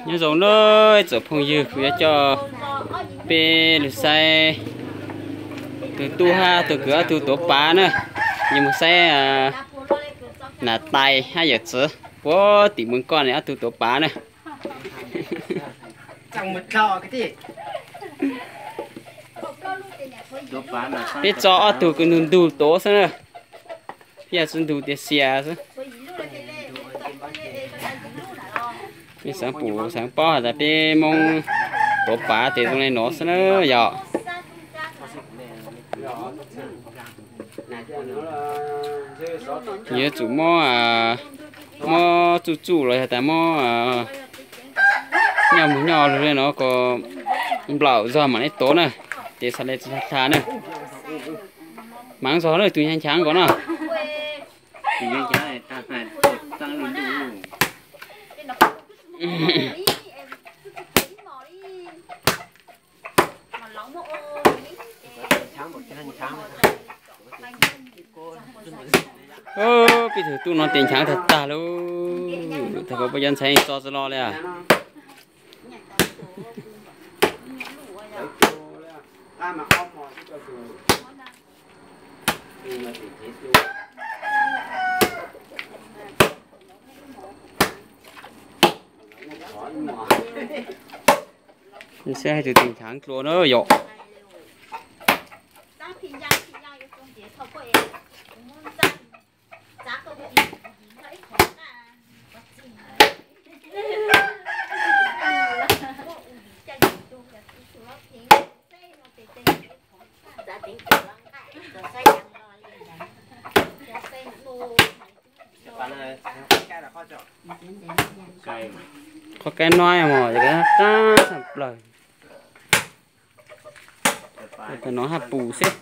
Nyob zoo na, tsoom phooj ywg, kuv yuav coj peb lug saib tug tub hab tug kwv ob tug tuav pav na. Yuav mus saib nam tais hab yawm txwv puag tim Moos Koj ne ob tug tuav pav na. Peb tso ob tug kws ntug ntug tuav xwb na, yog tsi ntug tias xias xwb. Peb xaav pum xaav paub has tas peb Moob tuav pav tes zoo le nuav xwb na yog. Yuav tsum muab, muab tsuj tsuj los yog tas muab nyob mus nyob lug le nuav kom nplaum zog mam le tuav na, tes xaav le tsi tag na. Maav zog na, tug nchav nchav nkaus na. Peb tug tub no tes nchav tag tag lauj, thaum kws puab cov ntxhais tso tsi lo le. Saib tug tes nchav dlua na yom. Qhov kaib no mog, qab tshaj plaws. Nov haj pus xwb.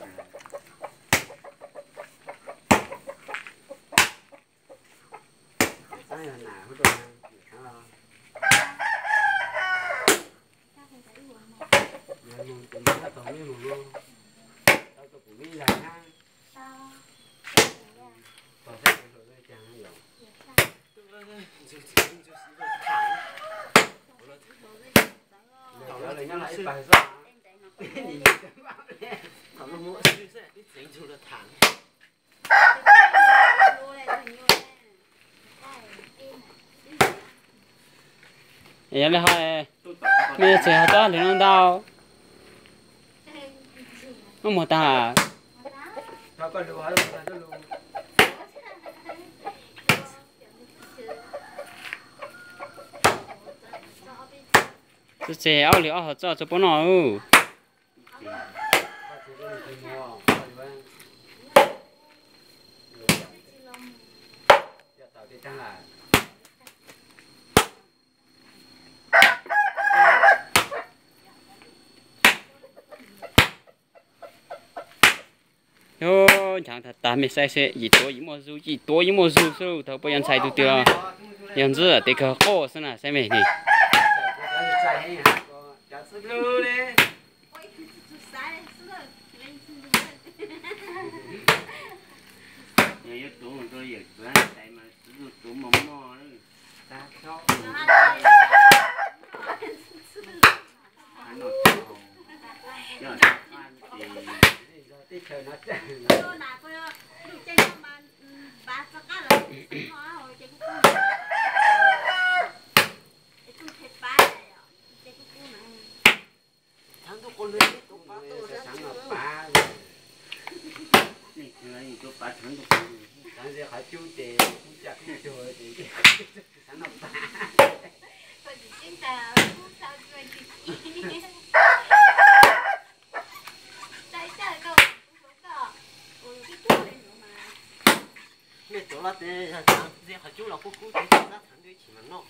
Yog le ho, mej tseem ho txob lwm no ntau. Muab muag tag. Tseg ob lwm ob hov txoj tso puab noj. Nchav tag tag, mej saib seb, yim tuav yim muaj zug, yim tuav yim muaj zug xwb. Thaum puab yuav ntxhais tug twg los yog ntxwb tes kawg quaj xwb na, saib mej ne. Mej tuav loj tes yog txheev ntxiv qhov cub los kub kub tes txheev ntxiv txheev mam noj.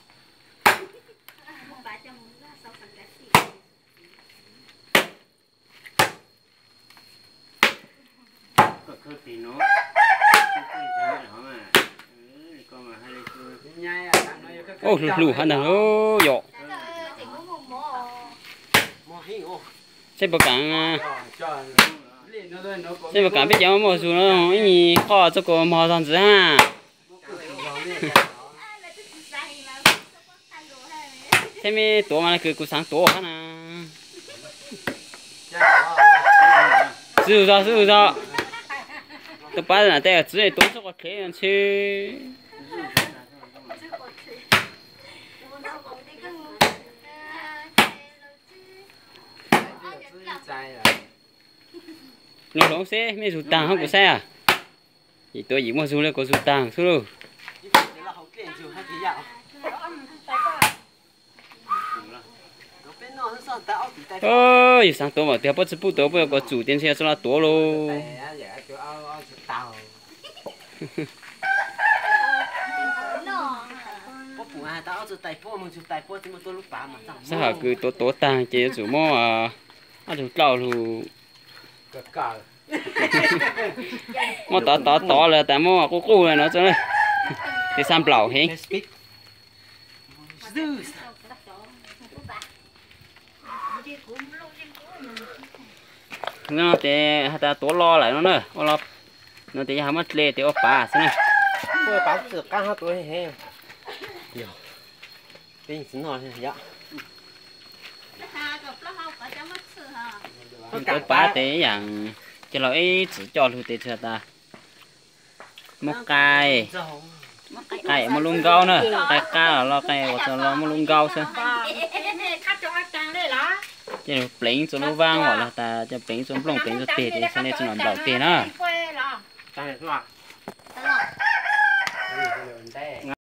Ub, hlub hlub hab ntag lauj yom. Seb puas kaam, seb puas kaam peb cov muaj zug no ib qho txuj kua mog zog ntxiv hab. Thiab me tuav mas kws kuv xaav tuav hab na. Xwb zog xwb zog. Tuaj pab na tej txwv tuav txuj qhov tsev ntshe. Lug hloov seb mej zug taag hab kuv saib a. Yim tuav yim muaj zug le kuv zug taag xwb lauj. Yus xaav tuav mas tias puab tsi pub tuav, puab yuav kuv tsum tias ntshe yuav tsi los tuav lauj. Sab hawm kws tuav tuav taag ces yuav tsum muab ob tug dlauj lug muab tov tov tov lawm tas muab quj quj le no tso na. Tes xab nplaum heev. No tes has tas tuav lo lawm no na, ua lo no tes yog muab dle tes ua pav xwb na. Tuav pav tes yaam coj los ib txwm coj lug tes tsi has tas muab qaij, qaij muab lub nkaub na, qaij qab los los qaij ua txog los muab lub nkaub xwb. Coj lug pleev txua lub vaab los tas coj pleev txua nplooj pleev txua teg tes xaav le tsi nplaum teg na.